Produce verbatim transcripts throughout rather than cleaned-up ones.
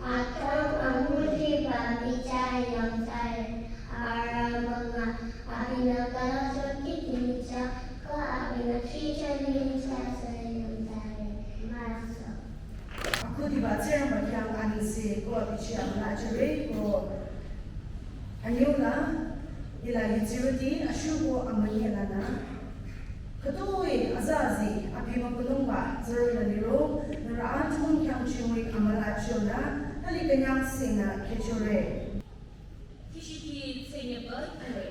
Atam anguti ba micha yangtai, aramanga abinü kala chokit micha, ko abinü chicha micha sa yangtai. Maso. Akhudiba Tsingrangba khyang anengse ko abichi amüla jüre ko anyüla ila yutsirüti ashuko amüla nü. Khütoi azazi abi mübünungba zürü la liro, nührü atümung khyang chimui amüla achonü, thali künyang sinü khechore. Kishiki tsenyeba kure.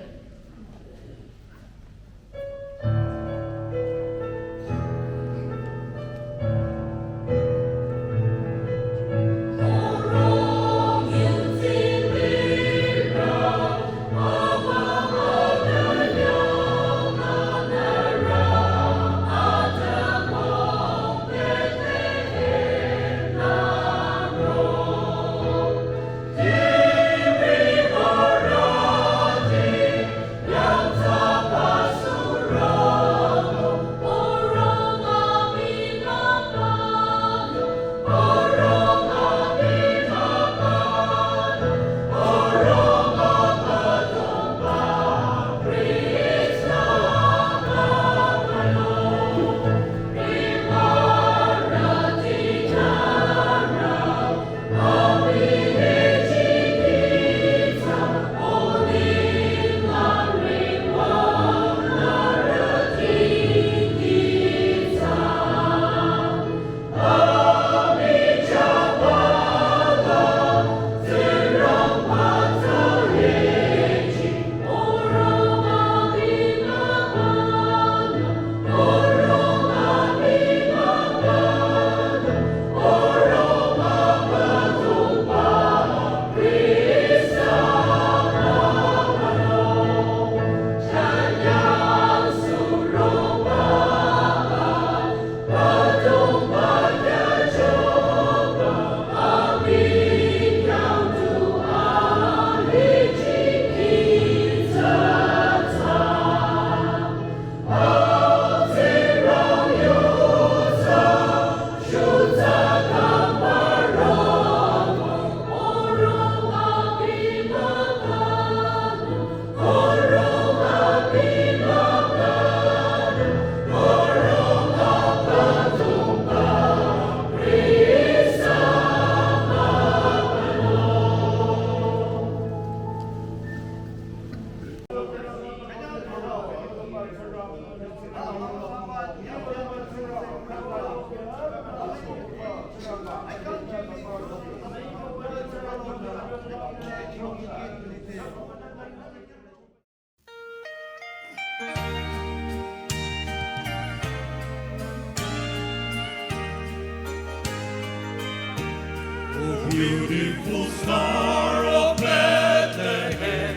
Oh, beautiful star of Bethlehem,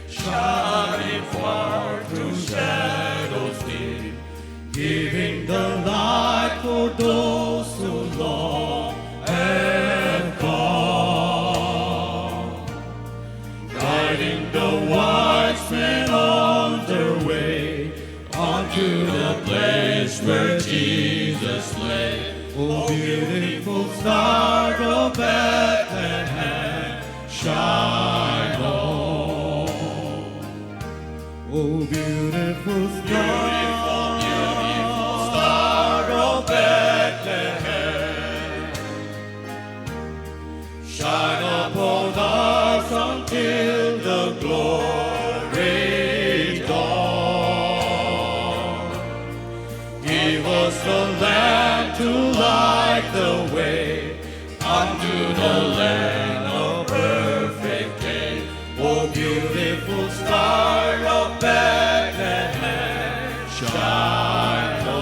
shining far through shadows deep, giving the light for those who long and come, guiding the wise men on their way unto the place where Jesus lay. Oh, beautiful star of Bethlehem, shine on. Oh, beautiful star, beautiful, beautiful star of Bethlehem, shine upon us until the glory dawn. Give us the lamp to light the way unto the land of perfect day. Oh, beautiful star of Bethlehem, shine on.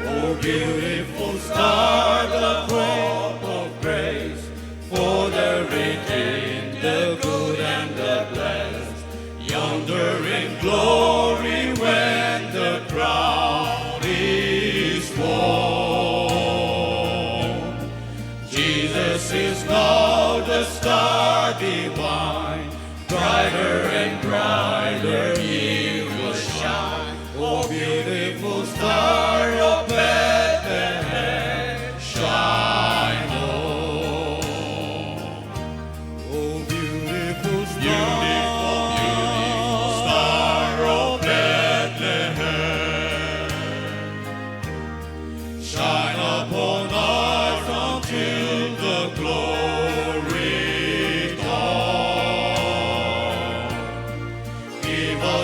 Oh, beautiful star, the hope of grace, for the redeemed, the good and the blessed, yonder in glory when the crown is won. Jesus is now the star divine, brighter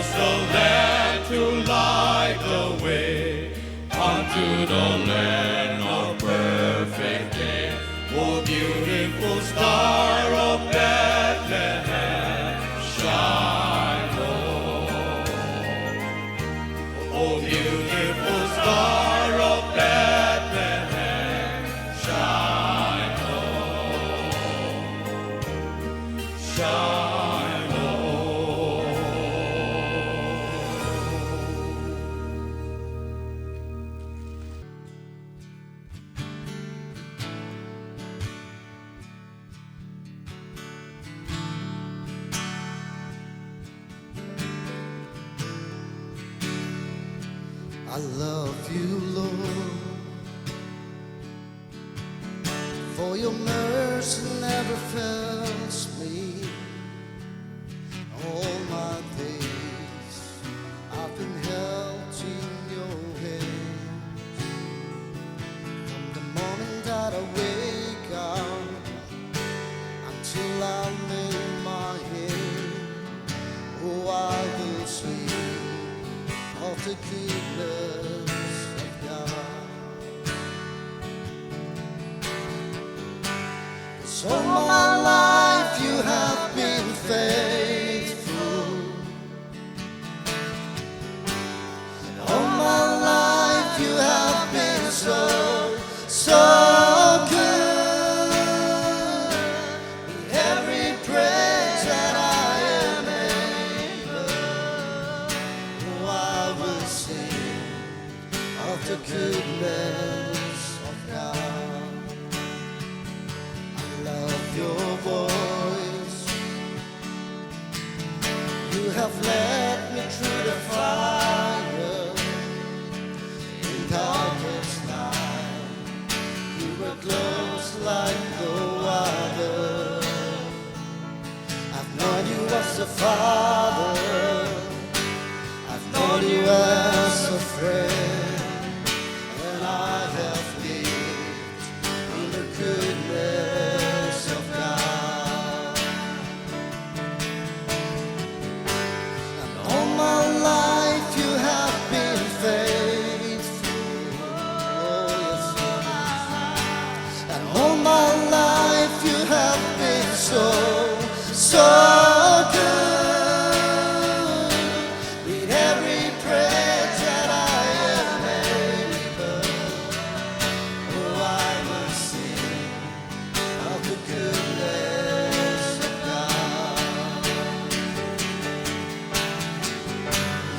The Lamb to light the way unto the land of perfect day. Oh, beautiful star of Bethlehem, shine on. Oh, beautiful star of Bethlehem, shine on. Shine on. I love you, Lord, for your mercy never fails me. All my days I've been held in your hands. From the moment that I wake up until I lay my head, oh, I will sing of the goodness of God. 'Cause all my life you have been faithful. All my life you have been so, so good. With every prayer that I am able, oh, I will sing of the goodness of God. I love your voice. You have led me through the fire in darkest night. You were close like no other. I've known you as a father. I've known you as a friend. And I have lived in the goodness of God. And all my life you have been faithful. Oh, yes, you have. And all my life you have been so, so good. With every prayer that I am able, oh, I will sing of the goodness of God.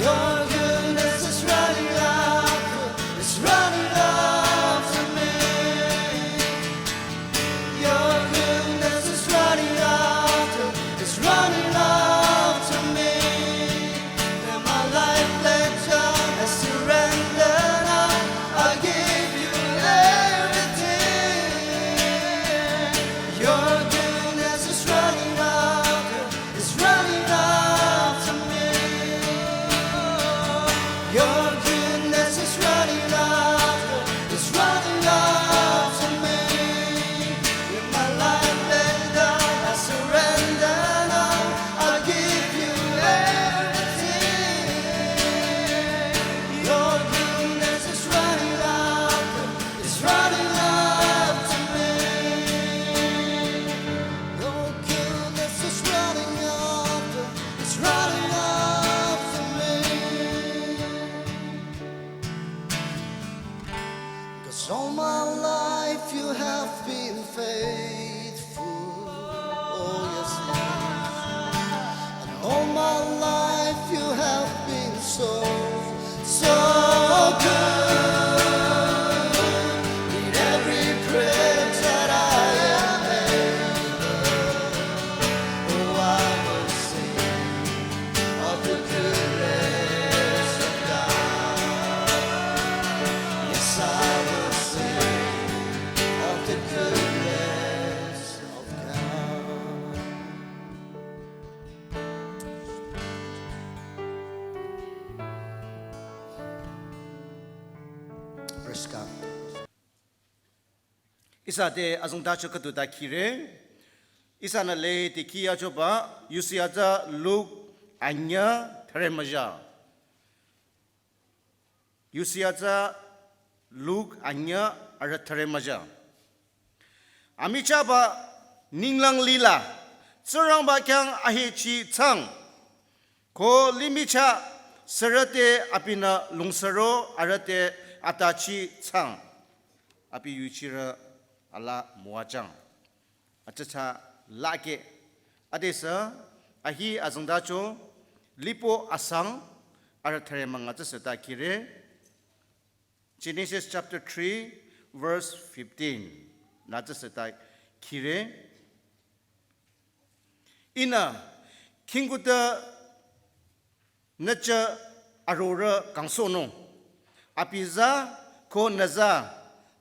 Your goodness is running after, is running after me. Your goodness is running after, is running after me. And my life laid down, I surrender now. I give you everything. Your goodness is running after, is running after me. Your goodness is running after, is running after me. With my life laid down, I surrender now. I give you everything. Your goodness is running after, is running after me. Your goodness is running after, is running after me. 'Cause all my life you have been faithful. Oh, yes, Lord. And all my life you have been so, so good. With every prayer that I am able, oh, I will sing of the goodness of God. Yes, I will sing of the goodness of God. Praise God. Ihsa te azong ta cho khüdu ta khire. Ihsanü le te khi ya choba, yusi aza Luke anyüh thüre müja. Yusi atsa Luk anyüh arüh thüre müja. Amichahba ninglang lila, Tsingrangba khyang ahechi thsang. Ko limih chah sürü te abinü lungsüro arüh te atachi thsang. Abi yuchirü ala müwajang. Atsatsa lake. Adesü ahi azengtacho Lipo asang arüh thüre münga tsü süta kire. Genesis chapter three, verse fifteen. Nü tsü süta kire. Ihnü khingkuta nüchah arorüh kangsohnung. Abi za ko nüza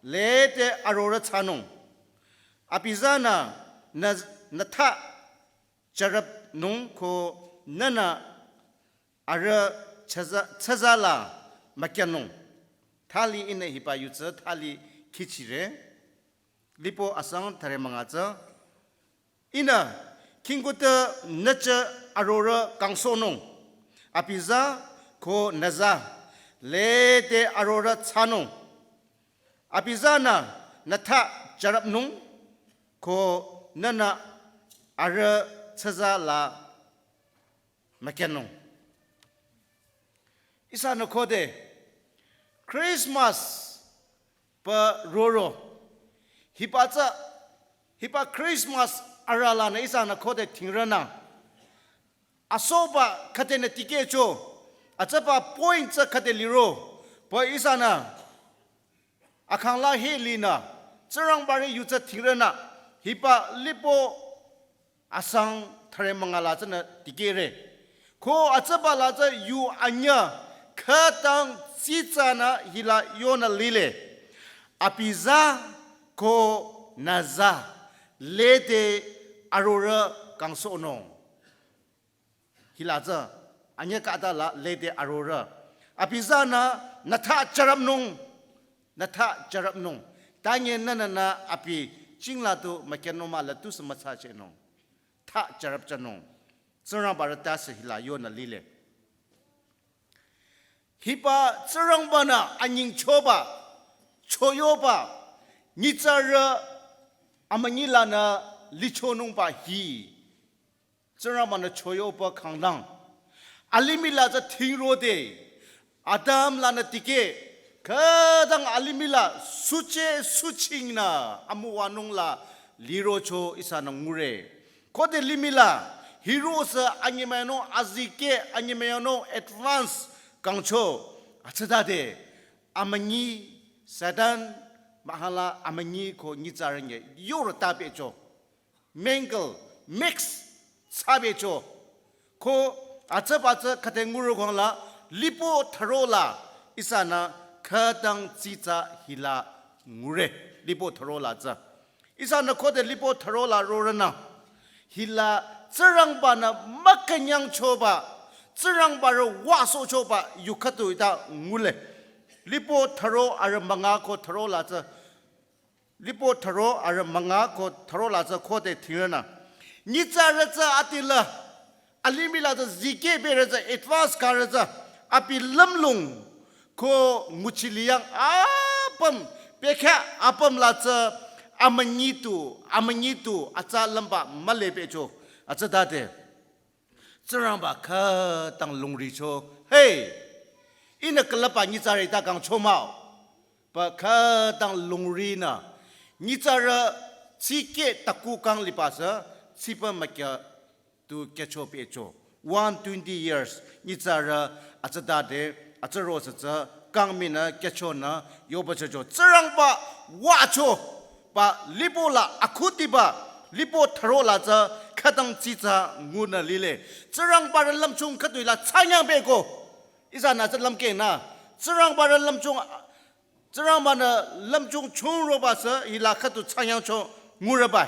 lede arorüh thsanung. Abi zanü nü, nüthah charüpnung ko nünü arüh thsaza, thsaza la mükyanung. Thali ihnü hiba yu tsü thali khichire. Lipo asang thüre münga tsü. Ihnü khingkuta nüchah arorüh kangsohnung. Abi za ko nüza lede arorüh thsanung. Abi zanü nüthah charüpnung ko nünü arüh thsaza la mükyanung. Ihsanü khode Christmas pü roro. Hiba tsü, hiba Christmas arüh lanü ihsanü khode thingrünü. Asoba khüdenü tikehcho. Atsaba point tsü khüde liro. Pü ihsanü akhangla he linü, Tsingrangbarü yu tsü thingrünü, hiba Lipo asang thüre münga la tsünü tikehre. Ko atsaba la tsü yu anyüh khütang tsitsanü hila yonü lile. Abi za ko nüza lede arorüh kangsohnung. Hila tsü, anyüh khüta la lede arorüh. Abi zanü nüthah charüpnung, nüthah charüpnung. Tanye nününü abi jingla tu mükyanung mah la tusü müthsachehnung. Thah charüpchehnung. Tsingrangbarü tase hila yonü lile. Hiba Tsingrangbanü anyingchoba, choyoba, nyitsarü amünyi lanü lichonungba hi. Tsingrangbanü choyoba khanglang. Alimih la tsü thingrode. Adam lanü tikeh. Khütang alimih la suche suchingnü amüwanung la lirocho ihsanü ngure. Khode limih la hirosü anyemüyanung azikeh anyemüyanung advance kangcho. Atsütade amünyi Satan mahala amünyi ko nyitsarü nye yoro tabecho. Mingle, mix, thsabecho. Ko atsaba tsü khüde nguro khangla, Lipo thüro la, ihsanü khütang tsitsa hila ngure. Lipo thüro la tsü. Ihsanü khode Lipo thüro la rorünü. Hila Tsingrangbanü mükünyangchoba, Tsingrangbarü wüsohchoba, yu khüdu ita ngule. Lipo thüro arüh münga ko thüro la tsü. Lipo thüro arüh münga ko thüro la tsü khode thingrünü. Nyitsarü tsü atila. Alimih la tsü zikeh berü tsü advance karü tsü. Abi lümlong ko nguchi liyang apüm. Bekhyah apüm la tsü amünyi tu, amünyi tu, atsa lümba mühle becho. Atsütade. Tsingrangba khütang longricho. Hey! Ihnü külüpba nyitsarü ita kangcho mah-o. Pü khütang longrinü. Nyitsarü tsikeh taku kang liba sü, tsipa mükya tu kyacho pecho. One twenty years, nyitsarü atsütade, atsüro sü tsü, kang minü kyachonü, yoba chocho. Tsingrangba wücho. Pü Lipo la akhudiba, Lipo thüro la tsü khütang tsitsa ngunü lile. Tsingrangbarü lümchung khüdu la tsanyang beko. Ihsanü tsü lümkehnü. Tsingrangbarü lümchung, Tsingrangbanü lümchung chungroba sü hila khüdu tsanyangcho ngureba.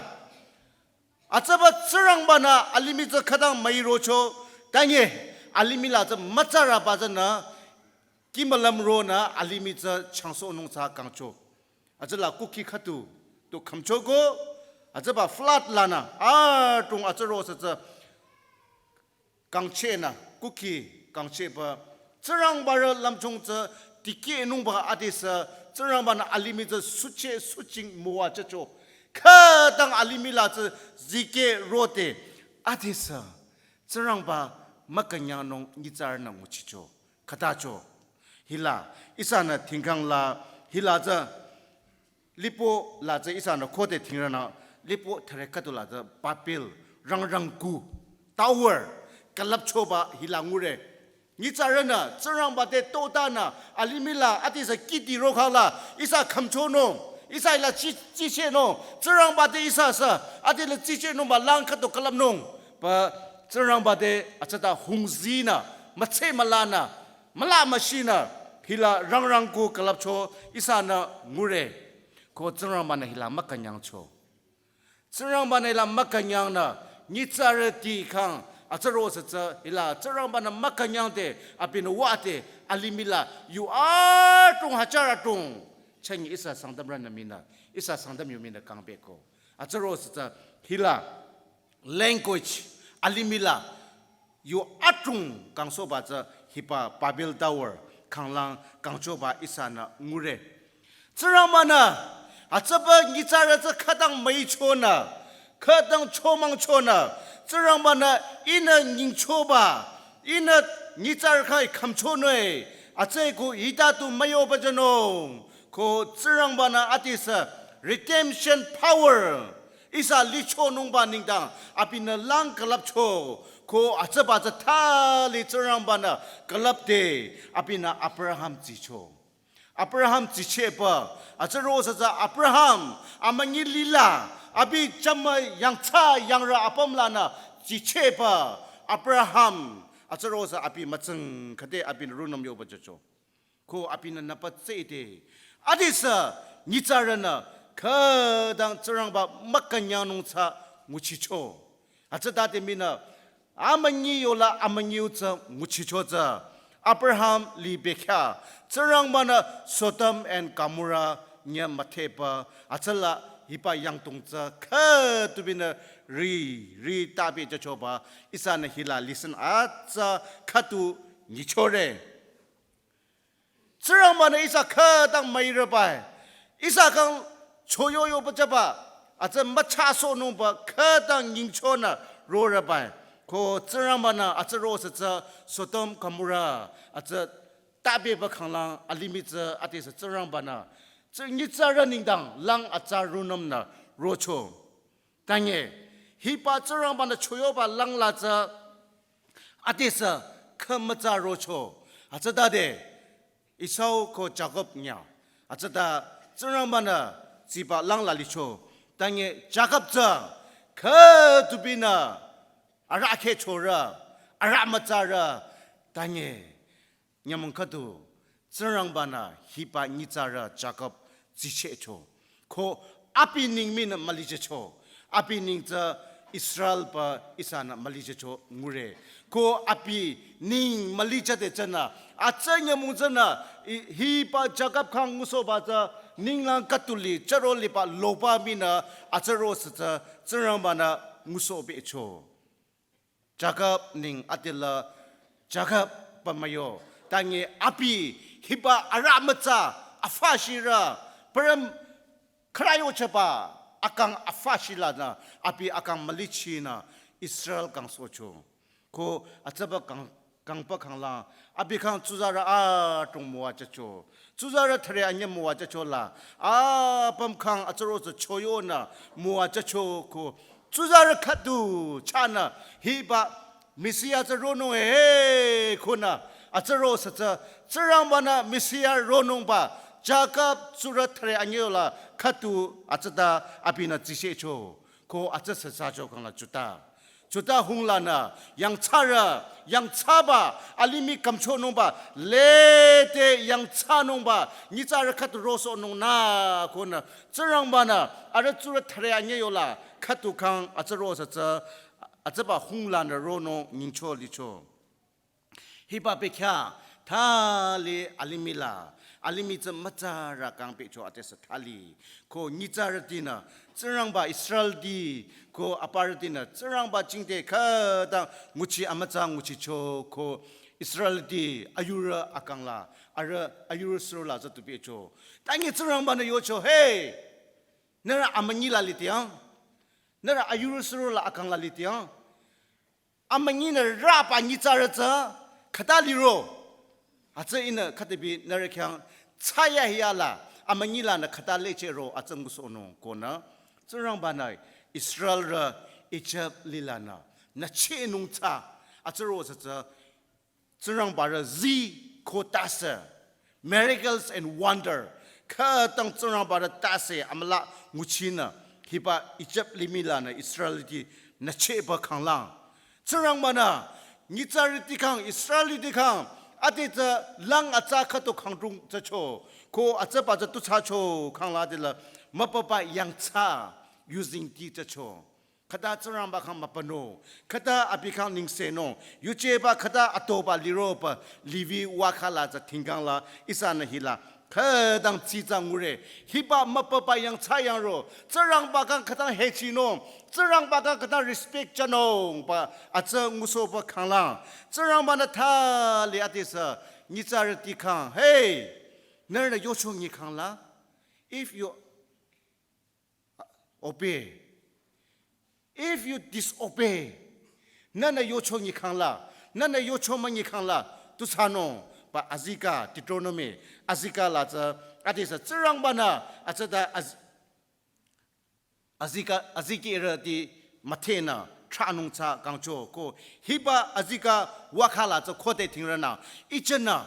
Atsaba Tsingrangbanü alimih tsü khütang müirocho. Tanye alimih la tsü mütsaraba tsünü kimülüm ronü alimih tsü changsohnung tsü kangcho. Atsüla kukhi khüdu tu khümchoko, atsaba flood lanü, atung atsüro sü tsü kangchehnü, kukhi kangchehba, Tsingrangba rü lümchung tsü dikehnungba adesü, Tsingrangba-nü alimih tsü suche suching müwajücho. Khütang alimih la tsü zikeh rode adesü, Tsingrangba mükünyangnung nyitsarünü nguchicho. Khütacho. Hila, ihsanü thingkhang la, hila tsü, Lipo la tsü ihsanü khode thingrünü, lipo thüre khüdu la tsü Babel, rangrangku, tower, külüpchoba hila ngure. Nyitsarünü, Tsingrangba te totanü, alimih la, adesü kihdi rokhala, ihsa khümchonung, ihsa hila chi, chichehnung, Tsingrangba te ihsa sü, adela chichehnungba lang khüdu külüpnung, ba Tsingrangba te atsata hungzinü, mütse mülanü, müla müshinü, hila rangrangku külüpcho ihsanü ngure. Ko Tsingrangba-nü hila mükünyangcho. Tsingrangba-nü hila mükünyangnü, nyitsarüti khyang, atsüro sü tsü, hila Tsingrangba-nü mükünyangde, abinü wüde, alimih la, yu atung hajar atung. Chünye ihsa Sangtamrünü minü, ihsa Sangtam yu minü kangpehko. Atsüro sü tsü, hila, language, alimih la, yu atung kangsohba tsü hiba Babel Tower khanglang kangchoba ihsanü ngure. Tsingrangba-nü, atsüba nyitsarü tsü khütang müichonü, khütang chomangchonü, Tsingrangba-nü ihnü nyingchoba, ihnü nyitsarü khyang khümchonung-e, atsüko hita tu müyoba jünung, ko Tsingrangba-nü adesü redemption power, ihsa lichonungba nengdang, abinü lang külüpcho, ko atsüba tsü thali Tsingrangba-nü külüpde, abinü Abraham tsicho. Abraham tsichehba, atsüro sü tsü Abraham, amünyi lila, abi chama yangthsa yangrü apüm lanü tsichehba, Abraham, atsüro sü abi mütsing khüde abinü rungnüm yoba jücho. Ko abinü nüpa tsehde. Adesü nyitsarünü khütang Tsingrangba mükünyangnung tsü nguchicho. Atsütade minü amünyi yola amünyi yu tsü nguchicho tsü. Abraham li bekhyah Tsingrangba-nü Sodom and Gomorrah nyü müthehba. Atsüla hiba yangdong tsü khüdu binü ri, ri tabi jüchoba. Ihsanü hila lesson atsa khüdu nyichore. Tsingrangba-nü ihsa khütang müirübai. Ihsa khyang choyoyoba jüba. Atsü müchasohnungba khütang nyingchonü rorübai. Ko Tsingrangba-nü atsüro sü tsü Sodom Gomorrah. Atsü tabiba khanglang alimih tsü adesü Tsingrangba-nü. Tsü nyitsarü nengdang lang atsa rungnümnü rocho. Tanye, hiba Tsingrangba-nü choyoba lang la tsü, adesü khümütsa rocho. Atsütade, Esau ko Jakob nyü. Atsüta Tsingrangba-nü tsiba lang la licho. Tanye, Jakob tsü, khüdu binü, arahkheh chorü, arahmütsarü, tanye. Nyümong khüdu, Tsingrangba-nü hiba nyitsarü Jakob tsichehcho. Ko abi neng minü mülijücho. Abi neng tsü Israelba ihsanü mülijücho ngure. Ko abi neng mülijüde tsünü, atsü nyümong tsünü, i-, hiba Jakob khyang ngusohba tsü ninglang khüdu li, chüro liba loba minü, atsüro sü tsü Tsingrangba-nü ngusohpehcho. Jakob neng adela Jakob pü müyo. Tanye abi hiba arahmütsa afashirü, pürüm khürayo chaba akang afashilanü, abi akang mülichinü Israel kangsohcho. Ko atsüba kang, kangba khanglang, abi khyang tsuzarü atung müwajücho. Tsuzarü thüre anyüh müwajücho la. Apüm khyang atsüro sü choyonü müwajücho ko. Tsuzarü khüdu chahnü hiba Mesia tsü ronung-e konü. Atsüro sü tsü Tsingrangba-nü Mesia ronungba. Jakob tsurü thüre anyüh la khüdu atsüta abinü tsichehcho. Ko atsü sü thsacho khangla Juda. Juda hunglanü, yangthsarü, yangthsaba, alimih kümchonungba, lede yangthsanungba, nyitsarü khüdu rosohnung nü, konü, Tsingrangba-nü, arüh tsurü thüre anyüh yola, khüdu khyang, atsüro sü tsü, atsüba hunglanü ronung nyingcho licho. Hiba bekhyah, thali alimih la, alimih tsü mütsarü kangpehcho adesü thali. Ko nyitsarütinü, Tsingrangba Israelti, ko aparütinü, Tsingrangba jingte khütang nguchi amütsa nguchicho, ko Israelti ayurü akang la, arüh ayurü suro la tsü tupehcho. Tangi Tsingrangba-nü yocho, hey, nührü amünyi la litiang, nührü ayurü suro la akang la litiang, amünyinü rüpa nyitsarü tsü khüta liro. Hütsü ihnü khütabi nührü khyang thsayahiya la, amünyi lanü khüta lechehro hütsü ngusohnung konü. Tsingrangba-nü Israelrü Ijip lilanü nüchehnung tsü, hütsüro tsü tsü Tsingrangba-rü zii ko tase, miracles and wonder, khütang Tsingrangba-rü tase amüla nguchinü, hiba Ijip limih lanü Israelti nüchehba khanglang. Tsingrangba-nü nyitsarüti khyang, Israelti khyang, ade tsü lang atsa khüto khangdrong thsacho, ko atsaba tsü tu thsacho khangla adela müpaba yangthsa yuzengti thsacho. Khüta Tsingrangba khyang müpanung, khüta abi khyang nengsenung, yujeba khüta atoba liroba Levi wakha la tsü thingkang la ihsanü hila khütang tsitsa ngure. Hiba müpaba yangthsa yangro, Tsingrangba khyang khütang hechinung, Tsingrangba khyang khütang respect thsanungba hütsü ngusohba khanglang. Tsingrangba-nü thali adesü nyitsarüti khyang, hey, nührünü yocho nyi khangla, if you obey. If you disobey, nühnü yocho nyi khangla, nühnü yocho münyi khangla, tu thsanungba azikeh Deuteronomy, azikeh la tsü, adesü Tsingrangba-nü, atsüta az-, azikeh, azikehrüti müthehnü thranung tsü kangcho ko, hiba azikeh wakha la tsü khode thingrünü, ijenü,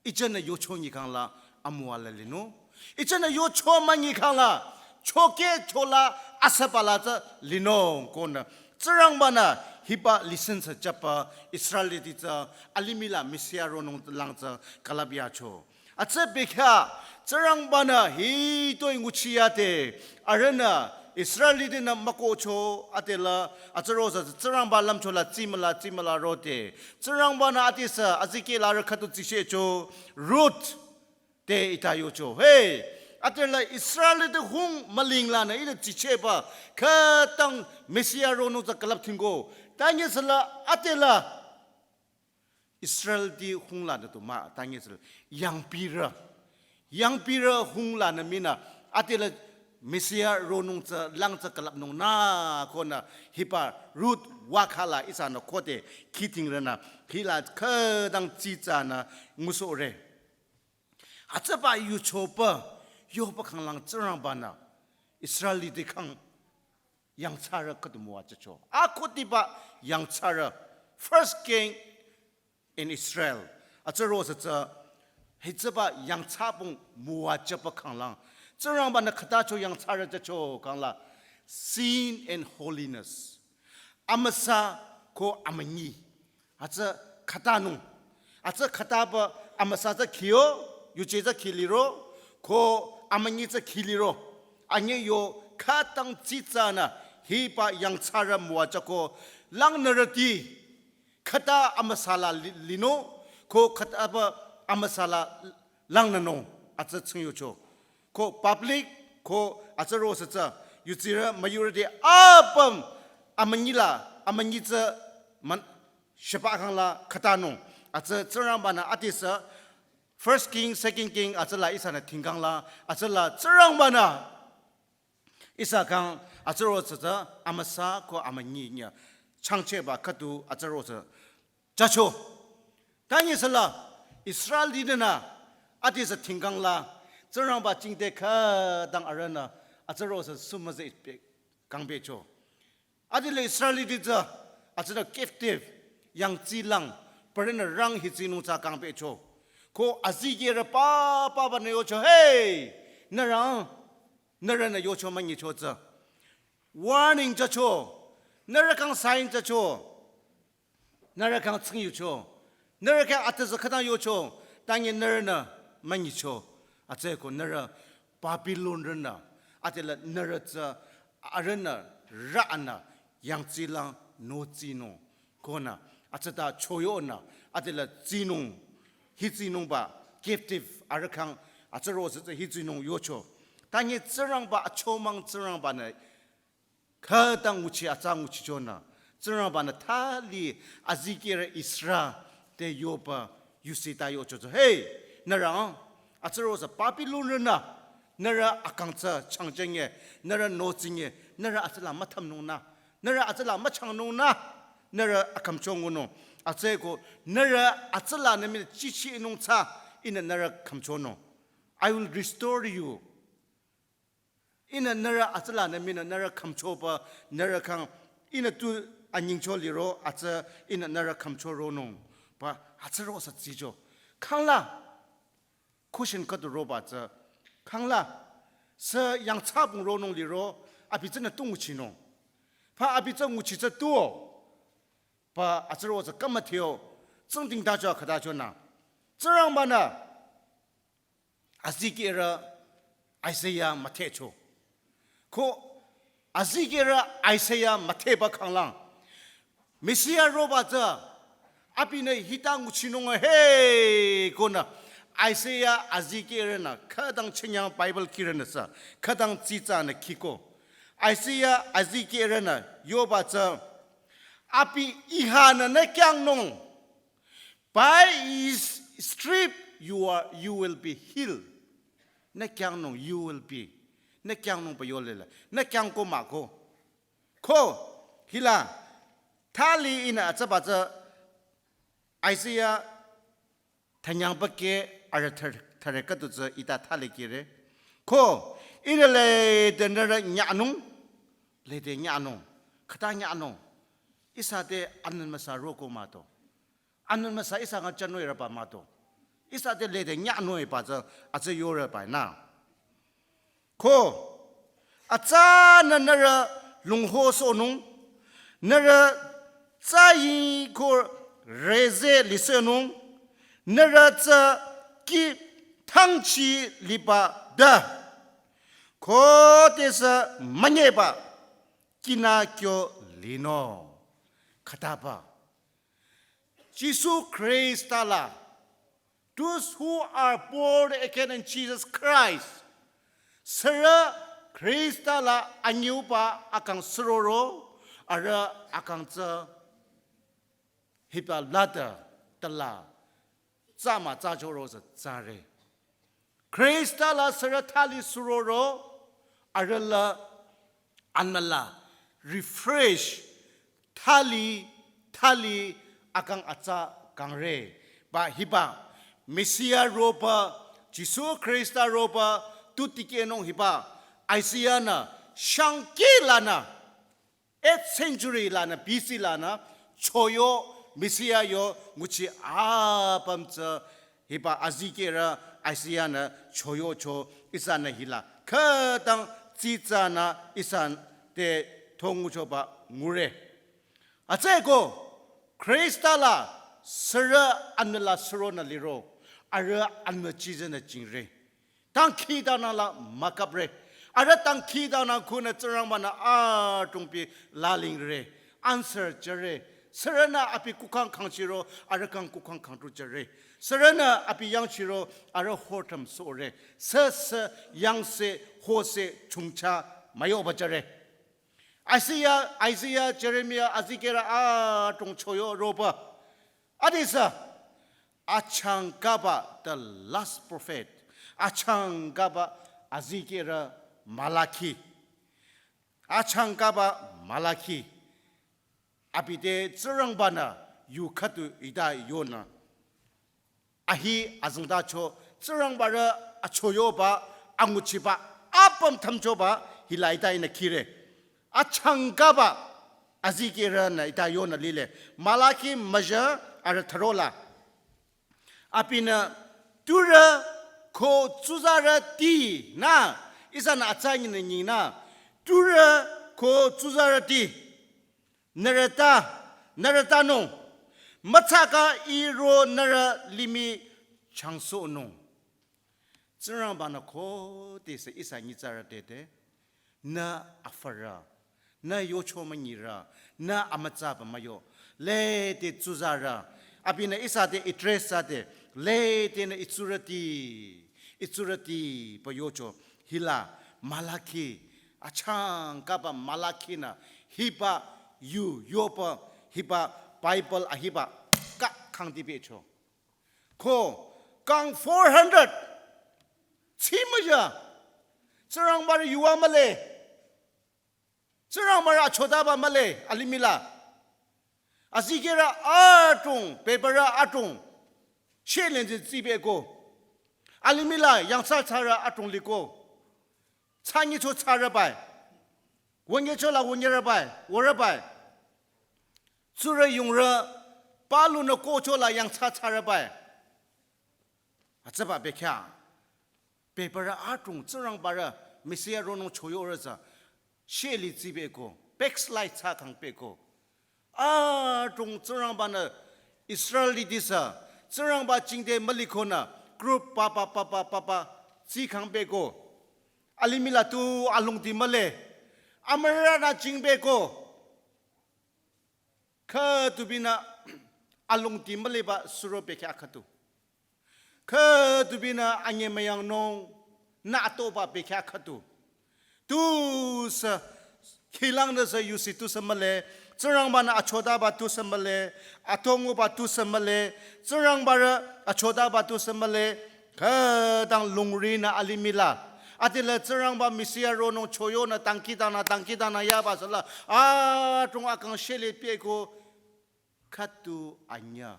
ijenü yocho nyi khangla amüwa la linung. Ijenü yocho münyi khangla, chokehcho la asüba la tsü linung konü. Tsingrangba-nü hiba lesson thsachaba Israelti tsü alimih la Mesia ronung lang tsü külüpyacho. Hütsü bekhyah Tsingrangba-nü hitoi nguchiyade, arühnü Israeltinü mükohcho adela, hütsüro tsü Tsingrangba lümcho la tsimüla, tsimüla rode. Tsingrangba-nü adesü azikeh larü khüto tsishehcho, Ruth te ita yocho. Hey, adela Israelti hung müling lanü ihnü tsichehba, khütang Mesia ronung tsü külüp thingko. Tangi süla adela Israelti hung lanü tu mah, tangi süla yangpirü. Yangpirü hung lanü minü, adela Mesia ronung tsü lang tsü külüpnung nü konü hiba Ruth wakha la ihsanü khode khidingrünü, hila khütang tsitsanü ngusohre. Hütsüba yuchoba, yoba khanglang Tsingrangba-nü Israelti khyang yangthsarü khüdu müwajücho. Akhudiba yangthsarü, first king in Israel. Hütsüro tsü tsü, hütsüba yangthsabong müwajüba khanglang Tsingrangba-nü khütacho yangthsarü jücho khangla, sin and holiness. Amüsa ko amünyi. Hütsü khütanung. Hütsü khütaba amüsa tsü khiyo, yuje tsü khi liro, ko amünyi tsü khi liro. Anyi yo khütang tsitsanü hiba yangthsarü müwajüko, langnürüti khüta amüsa la li-, linung, ko khütaba amüsa la langnünung, hütsü tsingyocho. Ko public, ko hütsüro tsü tsü, yuzirü müyurüti apüm amünyi la, amünyi tsü man, sheba khangla khütanung. Hütsü Tsingrangba-nü adesü, first king, second king, hütsüla ihsanü thingkang la, hütsüla Tsingrangba-nü ihsa khyang hütsüro tsü tsü amüsa ko amünyi nyi changchehba khüdu hütsüro tsü jücho. Tangi süla Israeltinü adesü thingkang la Tsingrangba jingte khütang arühnü hütsüro tsü sumüze pe-, kangpehcho. Adela Israelti tsü hütsüta captive, yangtsi lang, parünü rang hitsinung tsü kangpehcho. Ko azikehrü papa banü yocho, hey, nührü, nührünü yocho münyicho tsü. Warning jücho, nührü khyang sign jücho, nührü khyang tsingyucho, nührü khyang atüzü khütang yocho, tangi nührünü münyicho, hütsüeko nührü Babilonrünü, adela nührü tsü arühnü rünü yangtsi lang notsinung, konü, hütsüta choyonü, adela tsinung, hitsinungba, captive, arüh khyang, hütsüro tsü tsü hitsinung yocho. Tangi Tsingrangba achomang Tsingrangba-nü, khütang nguchi atsa nguchichonü, Tsingrangba-nü thali azikehrü Ezra te yoba yusi ta yocho tsü. Hey, nührü, ah, atsüro tsü Babilonrünü, nührü akang tsü changjenye, nührü nozinye, nührü atsüla müthamnungnü, nührü atsüla müchangnungnü, nührü akhümchongunung. Atsüko, nührü atsüla nü mii chichi inung tsü, ihnü nührü khümchonung. I will restore you. Ihnü nührü atsüla nü mii nührü khümchoba, nührü khyang, ihnü tu anyingcho liro, atsü ihnü nührü khümcho ronung. Ba, atsüro tsü tsicho. Khangla, cushion khüdu roba tsü. Khangla, sü yangthsabung ronung liro, abi tsünü tu nguchinung. Ba, abi tsü nguchi tsü tuo. Ba, atsüro tsü khümütheo, tsingdhingtacho khütacho nü. Tsingrangbanü, azikehrü Isaiah müthehcho. Ko azikehrü Isaiah müthehba khanglang, Messiah roba tsü, abinü hita nguchinung he konü, Isaiah azikehrünü, khütang chinyang Bible khirünü sü, khütang tsitsanü khiko. Isaiah azikehrünü, yoba tsü, abi ihanü nü kyangnung, by his stripe you are, you will be healed. Nü kyangnung, you will be. Nü kyangnung ba yolele. Nü kyangko mahko. Ko, hila, thali ihnü atsaba tsü Isaiah thanyangba ke arüh thar-, thare khüdu tsü ita thali kire. Ko, ihnü lede nührü nyanung, lede nyanung, khüta nyanung. Ihsa te anün müsa roko mah to. Anün müsa ihsa nga chanoi raba mah to. Ihsa te lede nyanoi ba tsü atsü yore ba nü. Ko, atsanü nührü lungho sohnung, nührü tsü yi ko rüze lisenung, nührü tsü kih thangchi liba da. Ko tesü münyeba kinü kyo linung. Khütaba. Jisu Khrista la, those who are born again in Jesus Christ, sürü Khrista la anyüba akang süroro, arüh akang tsü hiba lade tala, tsama tsachoro tsü tsare. Khrista la sürü thali süroro, arüh la anmüla, refresh, thali, thali akang atsa kangre. Ba hiba, Messiah roba, Jisu Khrista roba, tu tikehnung hiba, Isaiah nü, shangki lanü, eighth century lanü, B C lanü, choyo, Messiah yo, nguchi apüm tsü, hiba azikehrü, Isaiah nü, choyocho, ihsanü hila. Khütang tsitsanü, ihsa te thonguchoba ngure. Atsüko, Khrista la, sürü anmüla süronü liro, arüh anmü chizenü jingre. Dangkhidangnang la mükapre. Arüh dangkhidangnang khunü Tsingrangbanü adrongpi lalingre. Answer jüre. Sürünü abi kukhang khangchiro, arüh kang kukhang khangtu jüre. Sürünü abi yangchiro, arüh hotam sore. Sü sü yangse hose chungcha müyoba jüre. Isaiah, Isaiah, Jeremiah, azikehrü adrong choyo roba. Adesü, achangkaba, the last prophet. Achangkaba, azikehrü Malachi. Achangkaba, Malachi. Abi te Tsingrangbanü yu khüdu ita yonü. Ahi azengtacho, Tsingrangbarü achoyoba, anguchiba, apüm thümchoba, hila ita ihnü khire. Achangkaba, azikehrünü ita yonü lile. Malachi müzhü arüh thürola. Abinü turü ko tsuzarüti nü, ihsanü atsa nyinü nyinü, turü ko tsuzarüti. Nührü ta, nührü tanung, mütsaka iro nührü limih changsohnung. Tsingrangbanü khodesü ihsa nyitsarü tete, nü afürü, nü yocho münyirü, nü amütsaba müyo, lede tsuzarü, abinü ihsa te address thsade, ledenü itsurüti, itsurüti pü yocho, hila, Malachi, achangkaba Malachi nü, hiba yu yoba, hiba Bible a hiba, ka, khangdi becho. Ko kang four hundred. Tsimüja. Tsingrangba rü yuwa mühle. Tsingrangba rü achotaba mühle alimih la. Azikehrü adrong, bebürü adrong. Shelenzi tsibeko. Alimih la yangthsa thsarü adrong liko. Thsanyicho thsarü bai. Wünyecho la wünyerü bai, würü bai. Tsurü yungrü, palunü kocho la yangthsa thsarü bai. Atsüba bekhyah. Bebürü adrong Tsingrangba rü Mesia ronung choyorü tsü. Sheli tsibeko. Backslide thsa kangpeko. Adrong Tsingrangba-nü Israelrüti sü Tsingrangba jingte mülikonü group papa papa papa tsi kangpeko. Alimih la tu alongdi mühle. Amürarünü jingbeko. Khütubinü alongdi mühleba suro bekhyah khüdu. Khütubinü anyemüyangnung nü atoba bekhyah khüdu. Tusü khilangnü sü yusi tusü mühle, Tsingrangba-nü achotaba tusü mühle, atonguba tusü mühle, Tsingrangba rü achotaba tusü mühle, khütang lungrinü alimih la. Adila Tsingrangba Mesia ronung choyonü dangkhidangnang dangkhidangnang yaba süla, adrong akang sheli peko, khüdu anyüh.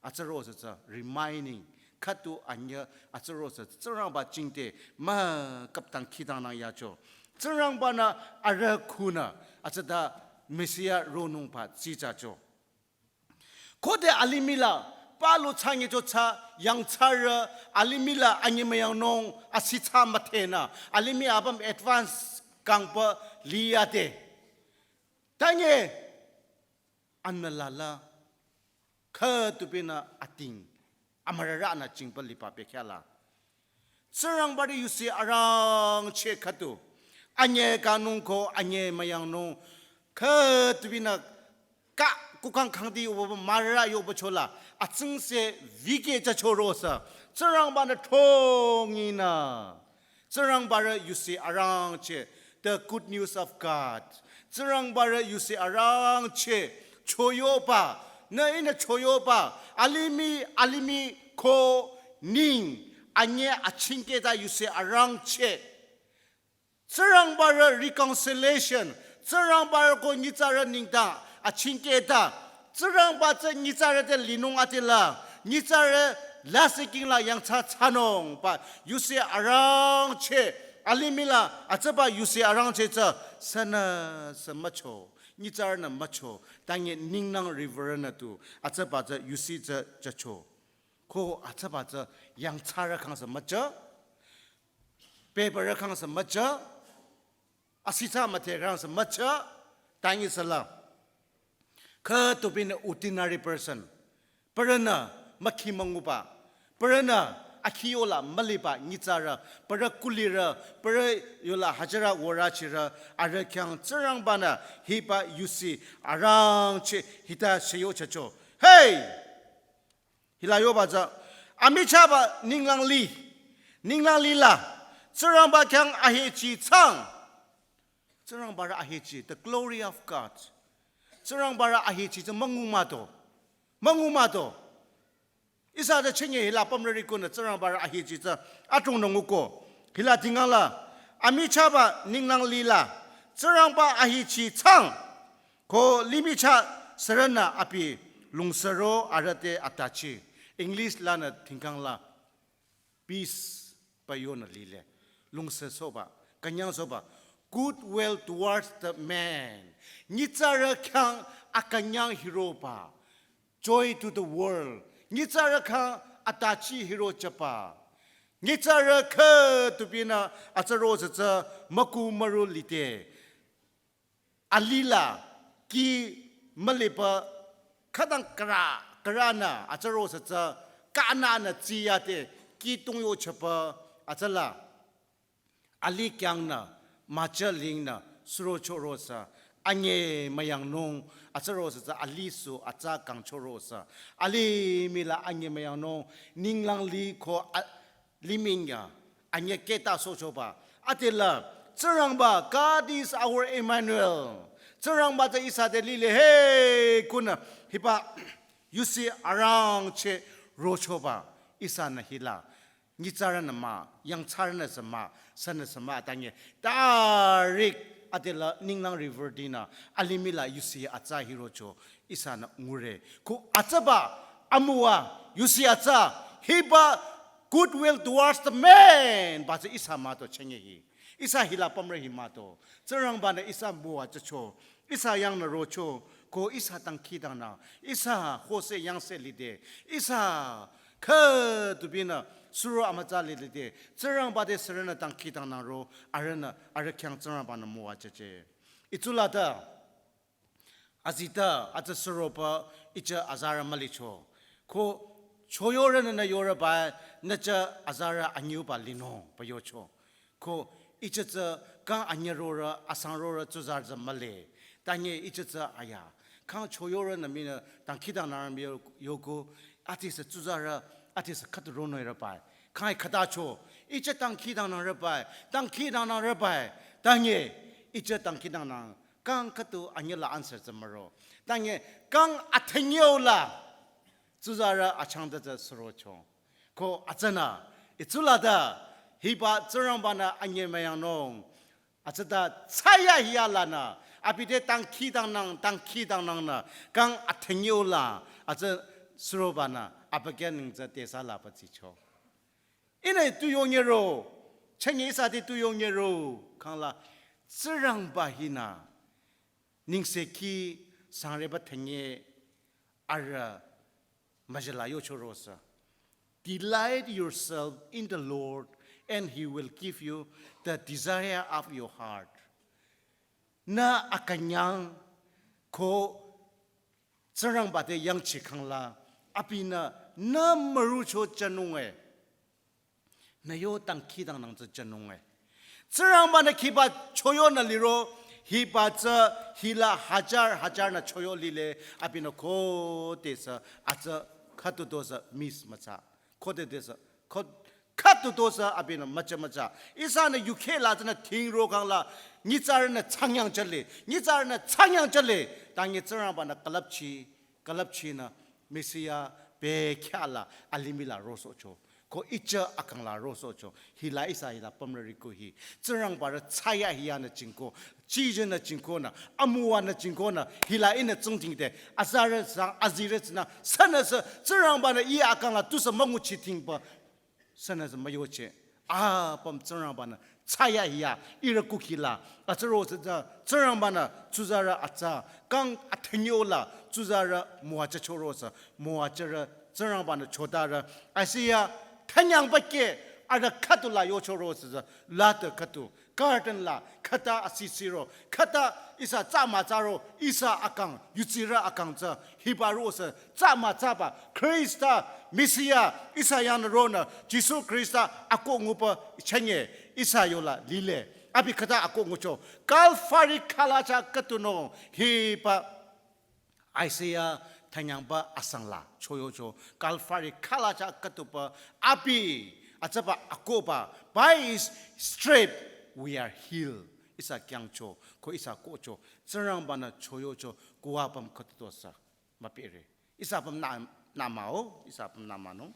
Atsüro sü tsü reminding. Khüdu anyüh atsüro sü Tsingrangba jingte mükap dangkhidangnang yacho. Tsingrangba-nü arüh khunü atsüta Mesia ronungba tsichacho. Khode alimih la palu thsanyicho thsa yangthsarü alimih la anyemüyangnung asithsa müdhenü alimih apüm advance kangpü liyade. Tanye anmülala khütubinü ating amürarünü jingpü liba bekhyah la. Tsingrangba rü yusi arangcheh khüdu. Anye kangnung ko anyemüyangnung khütubinü ka kukang kangdi yoba mürarü yoba chola. Atsingse vike jachoro sü. Tsingrangba-nü thonginü. Tsingrangba rü yusi arangcheh, the good news of God. Tsingrangba rü yusi arangcheh, choyoba, nü ihnü choyoba, alimih, alimih ko ning, anye achingkehta yusi arangcheh. Tsingrangba rü reconciliation, Tsingrangba rü ko nyitsarü nengdang achingkehta, Tsingrangba tsü nyitsarü te linung adila, nyitsarü lasih king la yangthsa thsanungba, yusi arangcheh, alimih la, atsüba yusi arangcheh tsü, sünü sü mücho, nyitsarünü mücho, tanye ninglang riwürünü tu, atsüba tsü yusi tsü jücho. Ko atsüba tsü yangthsarü khyang sü müjü, bebürü khyang sü müjü, asithsa müdherü khyang sü müjü, tanye süla. Khütubinü ordinary person. Parünü mükhi münguba. Parünü akhi yola müliba nyitsarü. Parü kulirü, parü yola hajira würachirü. Arüh khyang Tsingrangba-nü hiba yusi arangcheh hita shüyo jücho. Hey! Hila yoba tsü, amichahba ninglang li, ninglang li la, Tsingrangba khyang ahechi thsang. Tsingrangba rü ahechi, the glory of God. Tsingrangba rü ahechi tsü müngu mah to, müngu mah to. Ihsa tsü chinye hila pümrüri kunü Tsingrangba rü ahechi tsü adrongnü nguko. Hila tingkang la, amichahba ninglang li la, Tsingrangba ahechi thsang. Ko limih chah sürünü abi lungsüro arüh te atachi. English lanü tingkang la peace pü yonü lile. Lungsü soba, künyang soba. Goodwill towards the man. Nyitsarü khyang akünyang hiroba. Joy to the world. Nyitsarü khyang atachi hiro jüba. Nyitsarü khütubinü atsüro sü tsü müku müru lide. Alih la kih müliba khütang kara, karanü atsüro sü tsü kananü tsiyade kih tungyo jüba atsüla. Alih kyangnü, müjü lingnü, suro choro sü, anyemüyangnung, atsüro sü tsü alih su, atsa kang choro sü. Alimih la anyemüyangnung, ninglang li ko a-, limih ya, anyekehta sochoba. Adila, Tsingrangba, God is our Emmanuel. Tsingrangba tsü ihsa te lile, hey, kunü, hiba, yusi arangcheh rochoba ihsanü hila nyitsarünü mah, yangthsarünü sü mah, sünü sü mah, tange tarik adela ninglang river dinü alimih la yusi atsa hirocho ihsanü ngure. Ko atsaba amüwa yusi atsa hiba goodwill towards the man ba tsü ihsa mah to chenge hi. Ihsa hila pümre hi mah to. Tsingrangba-nü ihsa müwa tsücho. Ihsa yangnü rocho. Ko ihsa dangkhidangnang. Ihsa hose yangse lide. Ihsa khüdubinü suro amütsa lide. Tsingrangba te sürünü dangkhidangnang ro. Arühnü, arüh khyang Tsingrangba-nü müwa tsüche. Itsula ta azita atsa suroba icha azarü mülicho. Ko choyorünü nü yorüba nü cha azarü anyüba linung ba yocho. Ko icha tsü kang anyü rorü, asang rorü tsuzarü tsü mühle. Tange icha tsü aya. Kang choyorünü minü dangkhidangnang yo-, yoko, atisü tsuzarü, atisü khüdu ronoi rüba. Kang khütacho, icha dangkhidangnang rüba, dangkhidangnang rüba. Tange icha dangkhidangnang kang khüdu anyüla answer tsü müro. Tange kang athengyola tsuzarü achangda tsü surocho. Ko atsünü, itsula ta, hiba Tsingrangba-nü anyemüyangnung. Atsüta tsaya hiya lanü, abi te dangkhidangnang, dangkhidangnangnü, kang athengyola, atsü surobanü, abükyü neng tsü tesala ba tsicho. Ihnü tu yonyero, chenge ihsa te tu yonyero, kangla Tsingrangba hinü, nengsekhi sangreba thenge arüh müjala yocho rosü. Delight yourself in the Lord and he will give you the desire of your heart. Nü akünyang ko Tsingrangba te yangchi kangla, abinü nü mürucho chanunge. Nü yo dangkhidangnang tsü chanunge. Tsingrangba-nü khiba choyonü liro, hiba tsü hila hajar hajar nü choyo lile, abinü khodesü, atsü khüdu dosü miss mütsa. Khodesü, kho-, khüdu dosü abinü mütsa mütsa. Ihsanü yukheh la tsünü thingro kangla, nyitsarünü changyang chale, nyitsarünü changyang chale, tange Tsingrangba-nü külüpchi, külüpchinü Mesia bekhyah la alimih la rosohcho. Ko icha akang la rosohcho. Hila ihsa hila pümreri ko hi. Tsingrangba rü tsaya hiyanü chingko. Chijenü chingkonü. Amüwanü chingkonü. Hila ihnü tsungdhingde. Azarü sang azirü tsünü. Sünüsü Tsingrangba-nü ih akang la tusü münguchi thingba. Sünüsü müyoche. Apüm Tsingrangba-nü tsaya hiya ihrü kukhi la. Atsüro tsü Tsingrangba-nü tsuzarü atsa. Kang athengyola tsuzarü müwa chacho rosü. Müwa charü Tsingrangba-nü chotarü. Isaiah thanyang bake arüh khüdu la yocho rosü. Lade khüdu. Garden la khüta asisiro, khüta ihsa tsama tsaro, ihsa akang, yutsirü akang tsü, hiba rosü, tsama tsaba, Khrista, Mesia, ihsa yangnü ronü, Jisu Khrista, akoh nguba chenge, ihsa yola lile. Abi khüta akoh ngucho, Calvary khala cha khüdunü, hiba Isaiah thanyangba asang la choyocho, Calvary khala cha khüduba abi, atsaba akohba, by his stripe we are healed. Ihsa kyangcho, ko ihsa kohcho, Tsingrangba-nü choyocho, kuwa püm khüdu dosü, müpire. Ihsa püm nü, nü mah-o, ihsa püm nü mahnung.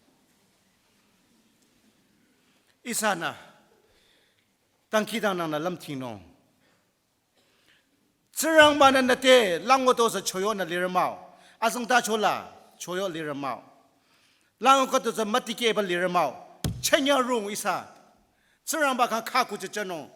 Ihsanü, dangkhidangnangnü lümthingnung. Tsingrangba-nü nüte lango dosü choyonü lirü mah-o. Azengtacho la choyo lirü mah-o. Lango khüdu tsü mütikehba lirü mah-o. Chenya rung ihsa. Tsingrangba khyang khaku chechenung.